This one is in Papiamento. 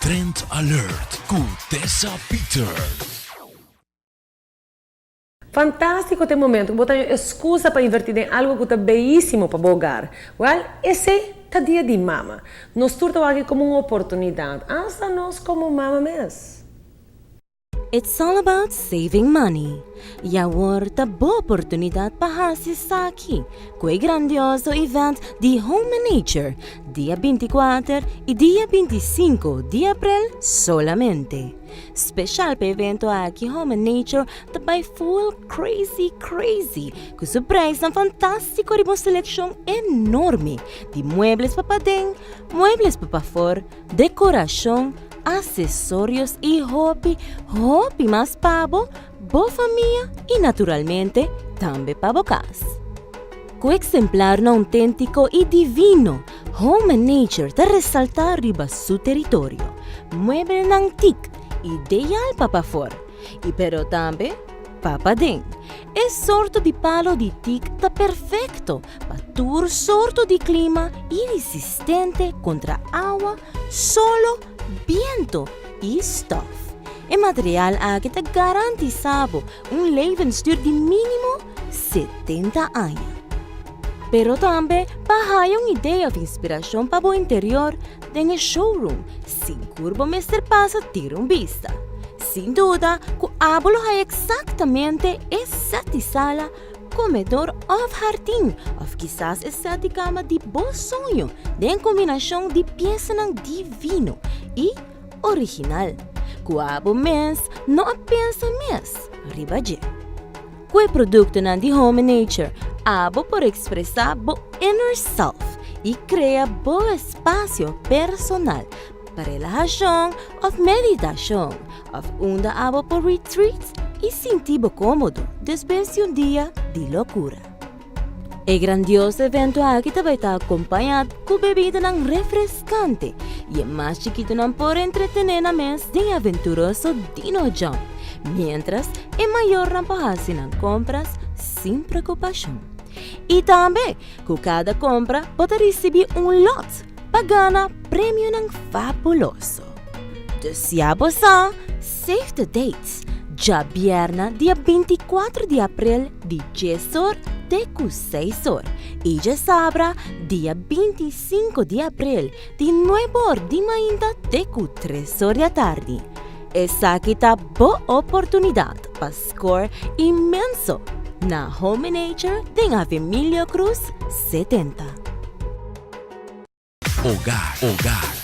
Trend Alert ku Tessa Peters. Fantástiko ta e momento ku bo ta haña un eskusa pa invertí den algu ku ta beyísimo pa bo hogar. Wèl, esei ta Dia di Mama. Nos tur ta wak komo un oportunidat, asta nos komo mama mes. It's all about saving money. I awor ta bo oportunidat pa hasi esaki ku e grandioso event di Home and Nature dia 24 i dia 25 di aprel solamente. Special pa e evento aki Home and Nature ta bai full crazy crazy ku su prijsnan fantástiko riba un selekshon enorme di muebles pa paden, muebles pa pafor, Dekorashon, asesorios i hopi, hopi mas pa bo, bo famia i naturalmente tambe pa bo kas. Ku eksemplarnan outéntiko i divino, Home and Nature ta resaltá riba su teritorio. Muebelnan tik, ideal pa pafor, i pero tambe pa paden. E sorto di palo di tik ta perfekto pa tur sorto di klima i resistente kontra awa, solo, biento i stòf. E material aki ta garantisá bo un levensduur di mínimo 70 aña. Pero tambe pa haya un idea òf inspirashon pa bo interior den e showroom, sigur bo mester pasa tira un bista. Sin duda ku abo lo haya eksaktamente e sèt di sala, komedor òf hardin òf kisas e sèt di kama di bo soño den kombinashon di piesanan divino i original ku abo mes no a pensa mes riba dje. Ku e produktonan di Home Nature abo por ekspresá bo inner self i krea bo espasio personal pa relahashon òf meditashon òf unda abo por retreat i sinti bo kómodo despues di un dia di lokura. E grandioso evento aki ta bai ta akompañá ku bebidanan refreskante i e mas chikitonan por entretené nan mes den e aventuroso Dino Jump, miéntras e mayornan por hasi nan kompras sin preokupashon. I tambe ku kada kompra bo ta risibí un lòt pa gana premionan fabuloso. Dus ya bo sa, save the dates, djabièrna dia 24 di aprel di djes or te ku seis or i djasabra dia 25 di aprel di nuebe or di mainta te ku tres or di atardi. Esaki ta bo oportunidat pa score inmenso na Home Nature den Avemilio Cruz 70. Hogar, hogar.